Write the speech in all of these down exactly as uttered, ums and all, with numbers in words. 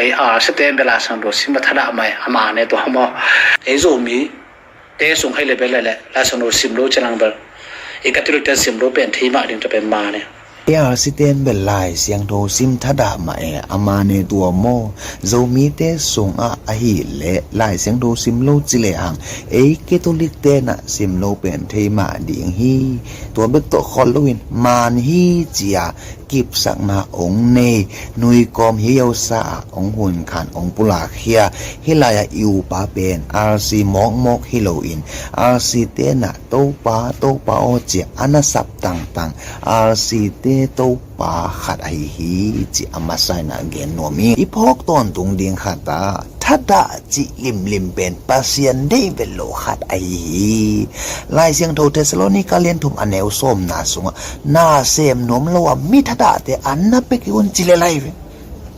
Ei a site in bel Lai Siangtho sim a thadah mah e, a mane tua maw. Ei Zomite sung hei le bel le Lai Siangtho sim lo ci lang bel, ei Catholic te sim lo pen thei mah ding tua pen mane. Ei a site in bel Lai Siangtho sim thadah mah e, a mane tua maw. Zomite sungah ahih leh Lai Siangtho sim lo ci le hang, ei Catholic te na sim lo pen thei mah ding hi. Tua bek tawh khol loin man hi ci-a kipsakna ong nei, nuikawm hi yosa ah ong hun khan ong pulak hi a, hih lai-ah i upa pen R C mawkmawk hi loin, R C te na Topa, Topa aw ci-a a na sap tangtang, R C te Topa khat ahi hi ci a masa in a gen nuam hi. I phawk tawntung ding khat ah thadah cih limlim pen Pasian deih vet lo khat ahi hi. Lai Siangtho Thessalonika lian thum a neu sawmna sungah, na sem nuam lo a mi thadahte an na pia kei un ci le lai ve.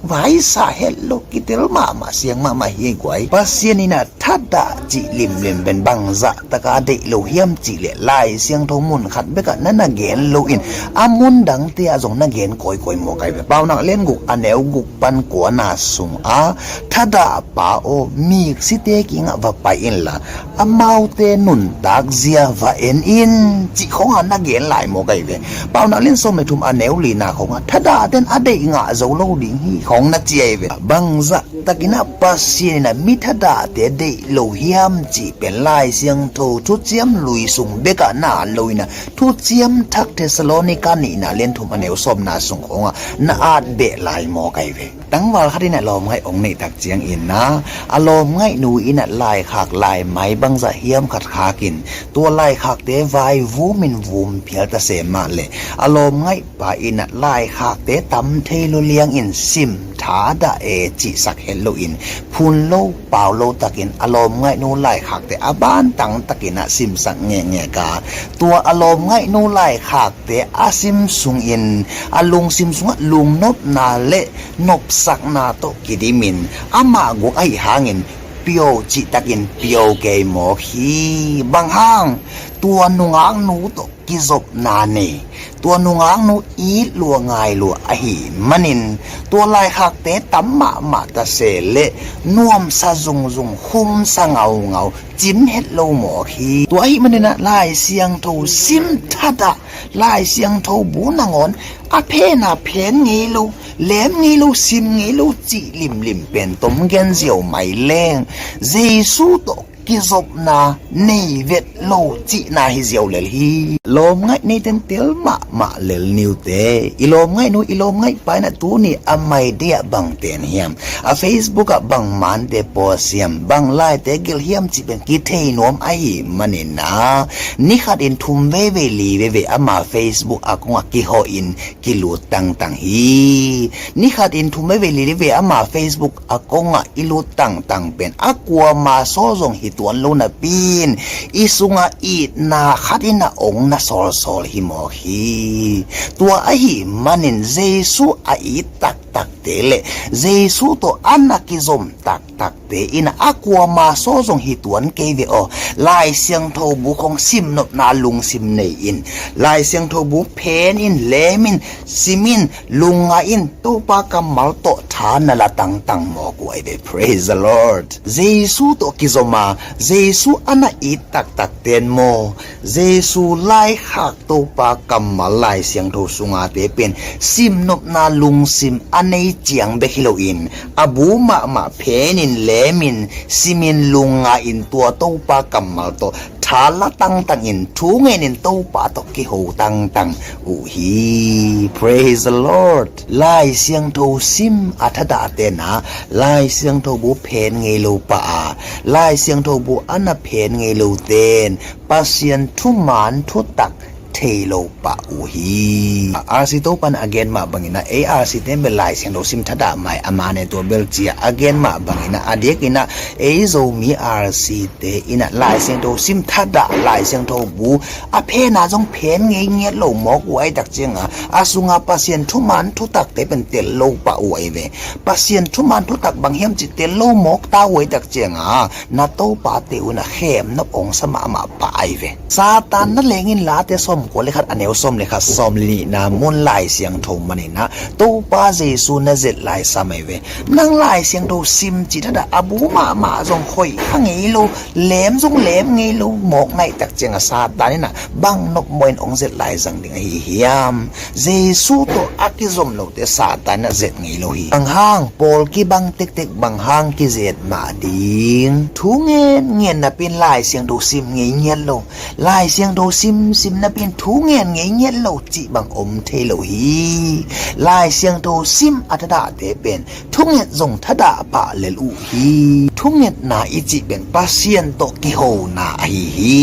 Vaisa het lo, kitel mahmah, siang mahmah hi ei guai. Pasian in a thadah cih limlim pen bangzah taka deih lo hiam cih leh Lai Siangtho mun khat bekah na na gen loin, a mun dangte ah zong na gen kawikawi mawk ai ve. Paunak lian guk a neu guk pan kuana sungah, thadah pa aw, miksite kiangah va pai inla, amaute nuntak zia va en in, cih khawngah na gen lai mawk ai ve. Paunak lian sawm le thum a neu lina khawngah, thadahte in a deih ngah zo lo ding hi khawng na ci ai ve. Bangzah takin a Pasian in a mi thadahte deih lo hiam cih pen Lai Siangtho thuciam lui sung bekah na at loin a, thuciam thak Thessalonika nihna lian thum a neu sawmna sung khawngah na at beh lai mawk ai ve. Tangval khat in a lawmngaih ong neih tak ciangin a, a lawmngaihnu in a laikhak laimai bangzah hiam khat khakin, tua laikhakte vai vumin vum phial ta se mah leh, a lawmngaihpa in a laikhakte tam thei lua liangin sim thadah e cihsak het loin, phun lo pau lo takin a lawmngaihnu laikhakte a bantang takin a simsak ngekngek a, tua a lawmngaihnu laikhakte a sim sungin, a lungsim sungah lungnopna le nopsakna tawh kidimin, amah guk ahi hangin pio cihtakin pio kei mawk hi. Bang hang? Tua nungaknu tawh kizopna nei, tua nungaknu it lua ngai lua ahi manin, tua laikhakte tam mahmah ta se leh nuamsa zungzung, khumsa ngaungau, cim het lo mawk hi. Tua ahi manin a Lai Siangtho sim thadah, Lai Siangtho bu nangawn a phen a phen ngei lo, lem ngei lo, sim ngei lo cih limlim pen tom gen ziau mai leng, Jesu tawh kizopna nei vet lo cihna hi ziau lel hi. Lawmngaih neiten tel mahmah lel ni uh teh, i lawmngaihnu, i lawmngaihpa in a tuni a mai dei ah bang ten hiam, a Facebook ah bang mante post hiam, bang laite gelh hiam cih pen kithei nuam ahi manin a, ni khatin thum veivei li veivei ama Facebook account ah kihawhin kilut tangtang hi. Ni khatin thum veivei li veivei ama Facebook account ah i lut tangtang pen a kuama sawl zong hi tuan lo napi-in, i sungah itna khat in a ong na sawlsawl hi mawk hi. Tua ahi manin Jesu a it taktakte le Jesu tawh a na kizom taktakte in a kuama sawl zong hi tuan kei ve aw. Lai Siangtho bu khawng simnopna lungsim nei in, Lai Siangtho bu phen in, lem in, sim in, lungngai in, Topa kammal tawh tha na la tangtang mawk uh ai ve. Praise the Lord. Jesu tawh kizom a, Jesu a na it taktakten maw, Jesu laikhak Topa kammal Lai Siangtho sungate pen simnopna lungsim a nei ciang bek hi loin, a bu mahmah phen in, lem in, sim in, lungngai in, tua Topa kammal tawh tha la tangtang in, thu ngen in, Topa tawh kiho tangtang uh hi. Praise the Lord. Lai Siangtho sim a thadahten a, Lai Siangtho bu phen ngei lo pah a, Lai Siangtho bu a na phen ngei loten Pasian thuman thutak thei lo pah uh hi. RC Topa in a gen mah bangin a, ei RC ten bel Lai Siangtho sim thadah mah e, a mane tua bel ci-a a gen mah bangin a, a diakin a ei Zomi RC te in a Lai Siangtho sim thadah, Lai Siangtho bu a phen a zong phen ngei ngiat lo mawk uh ai tak ciang a, a sunga Pasian thuman thutakte pen tel lo pah uh ai ve. Pasian thuman thutak bang hiam cih tel lo mawk ta uh ai tak ciang a, na Topate un a khemnop ong sa mahmah pah ai ve. Satan na leng in Late sawm Kua le khat a neu sawm le khat, sawm le nihna mun Lai Siangtho maninah Topa Jesu na zet lai sam ahi ve. Nang Lai Siangtho sim cih thadah a bu mahmah zong hoih kha ngei lo, lem zong lem ngei lo, mawk naih tak cianga Satan inah bang nopmawh in hong zet lai zang ding ahi hiam? Jesu tawh a kizom lote Satan inah zet ngei lo hi. Bang hang pawl kibang tektek, bang hang kizet mah ding? Thu ngen ngen napi in Lai Siangtho sim ngei ngiat lo, Lai Siangtho sim sim napi in thu ngen ngei ngiat lo cih bang om thei lo hi. Lai Siangtho sim a thadahte pen thunget zong thadah pah lel uh hi. Thungetna i cih pen Pasian tawh kihona ahi hi.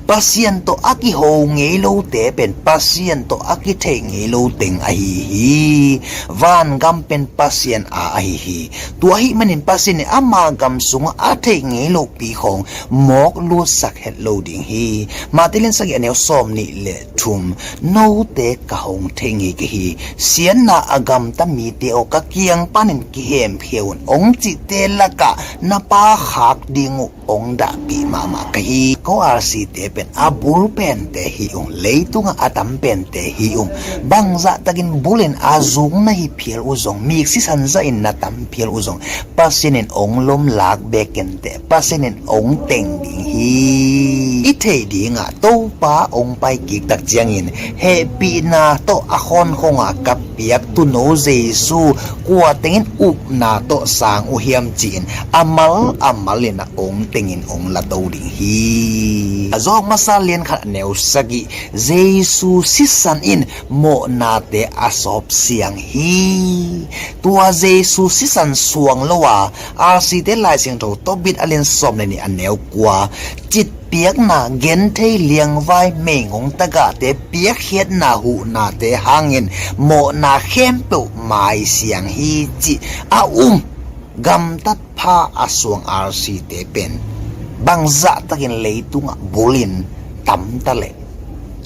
Pasian tawh a kiho ngei lote pen Pasian tawh a kitheih ngei lo teng ahi hi. Vangam pen Pasian a ahi hi. Tua ahih manin Pasian in ama gam sungah a theih ngei lopi khawng mawk lutsak het lo ding hi. Mate lian sagih a neu sawm nih le thum, note ka hong thei ngei ka hi. Siatna a gamta mite aw, ka kiang panin kihemkhia un, hong cihte lakah na Pa khak ding uh hong dahpih mahmah ka hi. Ko R C te pen a bul pente hi ung, leitungah a tam pente hi ung. Bangzah takin bulin a zung na hi phial uh zong, mik sisan zahin na tam phial uh zong, Pasian in hong lomlak bekin teh, Pasian in hong teng ding hi. I theih dingah Topa hong paikik tak ciangin hehpihna tawh a khawnkhonga ka piak Tuuno Jesu kua tengin upna tawh sang uh hiam ci-in a mal a malin a hong tengin hong lato ding hi. A zawk masa lian khat a neu sagih, Jesu sisan in mawhnate a sawp siang hi. Tua Jesu sisan suang lo a, R C te Lai Siangtho Tobit a lian sawm le nih a neu kua, citpiakna, genthei, liangvai, meingong tagahte, piakkhiatna huhnate hangin mawhna khempeuh mai siang hi cih a um gamtat pha a suang R C te pen bangzah takin leitungah bulin tamta le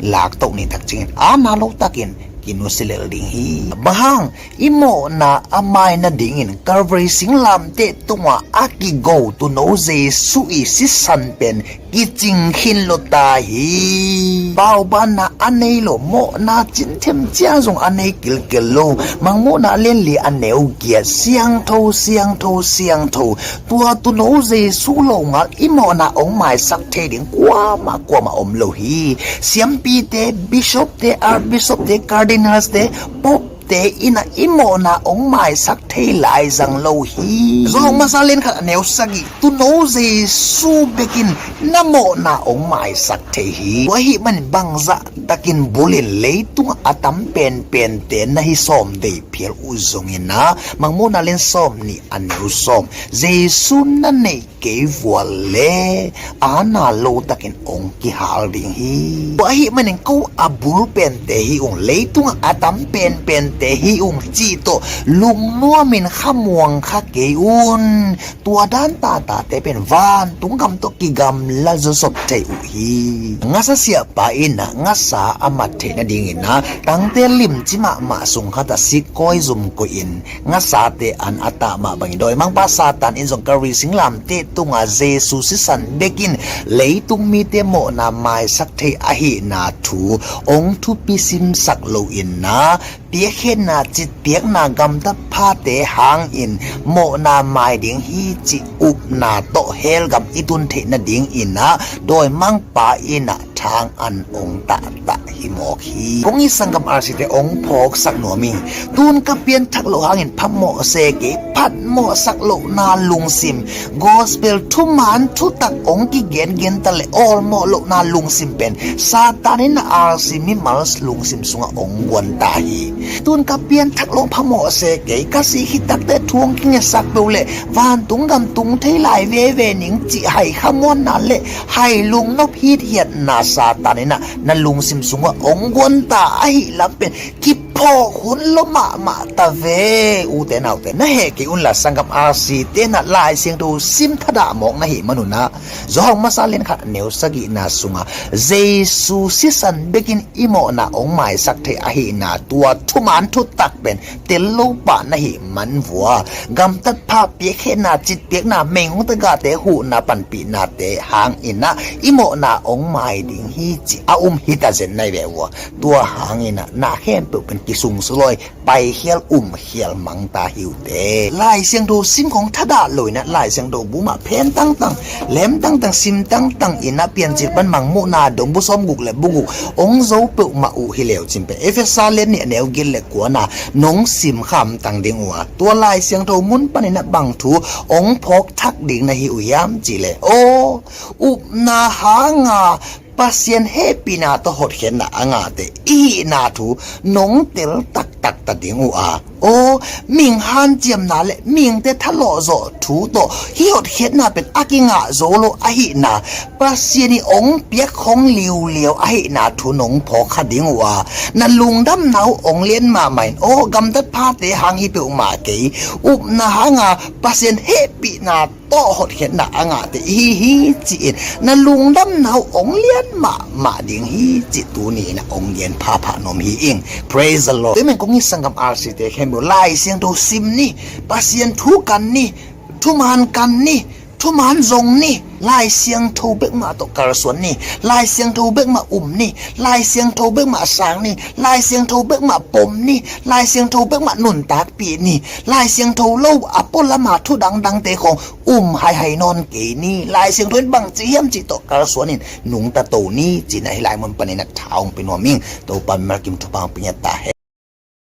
laktoh ni tak ciangin a na lo takin kinusia lel ding hi. Bang hang i mawhna a mai nadingin Calvary singlamteh tungah a kigo Tuuno Jesu i sisan pen kicing khin lo ta hi. Paubanna a nei lo, mawhna cinthem ciang zong a nei kilkel lo. Mangmuhna lianli a neu giat, siangtho, siangtho, siangtho. Tua Tuuno Jesu longal i mawhna hong maisak thei ding kuamah kuamah om lo hi. Siampite, bishopte, archbishopte, cardinalste, pope te inah i mawhna hong maisak thei lai zang lo hi. Zawk masa lian khat a neu sagih, Tuuno Jesu bekin na mawhna hong maisak thei hi. Tua ahih manin bangzah takin bulin leitungah a tam penpente na hi sawm vei phial uh zongin ah, Mangmuhna lian sawm nih a neu sawm, Jesu na neih kei vual le a na lo takin hong kihal ding hi. Tua ahih manin ko a bul pente hi ung, leitungah a tam penpente hi ung cih tawh lungnuamin khamuang kha kei un. Tua dan tatate pen vantung gam tawh kigamla zawsop thei uh hi. Ngasa siahpa in ah ngasa a mat theih nadingin ah tangte limci mahmah sung khatah sikkawi zum koihin ngasate an a tah mah bangin dawimangpa Satan in zong Calvary singlamteh tungah Jesu sisan bekin leitung mite mawhna maisak thei ahihna thu hong thupi simsak loin ah piakkhiatna, citpiakna, gamtat phate hangin mawhna mai ding hi cih upna tawh hell gam i tun theih nadingin ah dawimangpa in ah thang an hong tahtah hi mawk hi. Kong it sanggam R C te hong phawksak nuam ing. Tun ka pianthak loh hangin phamawh se kei, phatmawhsak lohna lungsim, gospel thuman thutak hong kigengen ta le awlmawh lohna lungsim pen Satan in a R C mimal lungsim sungah hong guan ta hi. Tun ka pianthak loh phamawh se kei, ka sih khit takte thu hong kingetsak peuh le vantung gam tung thei lai veve ning cih hai khamuanna le hai lungnop hithiatna Satan in ah na lungsim sungah hong guan ta ahih lam pen kip Phawk hun lua mahmah ta ve. Ute naute, na heh kei unla, sanggam R C te na Lai Siangtho sim thadah mawk na hih manun ah, Johan masa lian khat neu sagihna sungah Jesu sisan bekin i mawhna hong maisak thei ahihna, tua thuman thutak pen tel lo pah na hih man vua, gamtat pha, piakkhiatna, citpiakna, mengungta gahte huhna, panpihnate hangin ah i mawhna hong mai ding hi cih a um hi ta zen na hi ve vua. Tua hangin ah na khempeuh pen kisungsual lawi, paikhial, umkhial mang ta hi uh teh. Lai Siangtho sim khawng thadah lo in ah, Lai Siangtho bu mah phen tangtang, lem tangtang, sim tangtang in ah, Piancil pan Mangmuhna dong bu sawmguk le bu guk hong zo peuhmah uh hi leu cin pen, Efesa lian nih, neu giat le kuana nong sim khamtang ding uh a, tua Lai Siangtho mun panin ah bang thu hong phawk thak ding na hi uh hiam cih leh, aw, upna hanga Pasian hehpihna tawh hotkhiatna a ngahte i hihna thu nong tel taktak ta ding uh a, aw, mihing hanciamna le mihingte thalawhzawh thu tawh hih hotkhiatna pen a kingah zo lo ahihna, Pasian in hong piak khawng liuliau ahihna thu nong phawk kha ding uh a, na lungdamna uh hong lian mahmah in, aw, gamtat phate hang hi peuhmah kei, upna hanga Pasian hehpihna tawh hotkhiatna a ngahte i hi hi ci-in na lungdamna uh hong lian mahmah ding hi cih tuni in ah hong gen phapha nuam hi ing. Praise the Lord. Tua ahih manin kong it sanggam R C te khempeuh, Lai Siangtho sim ni, Pasian thu kan ni, thuman kan ni, thuman zong ni, Lai Siangtho bekmah tawh kalsuan ni, Lai Siangtho bekmah um ni, Lai Siangtho bekmah sang ni, Lai Siangtho bekmah pom ni, Lai Siangtho bekmah nuntakpih ni, Lai Siangtho lo a pualama thu dangdangte khawng um haihai nawn kei ni, Lai Siangtho in bangci hiam cih tawh kalsuan in nungta to ni, ci-in ah hih lai mun panin ah tha hong pia nuam ing. Topa mimal kim thupha hong pia ngiat ta hen.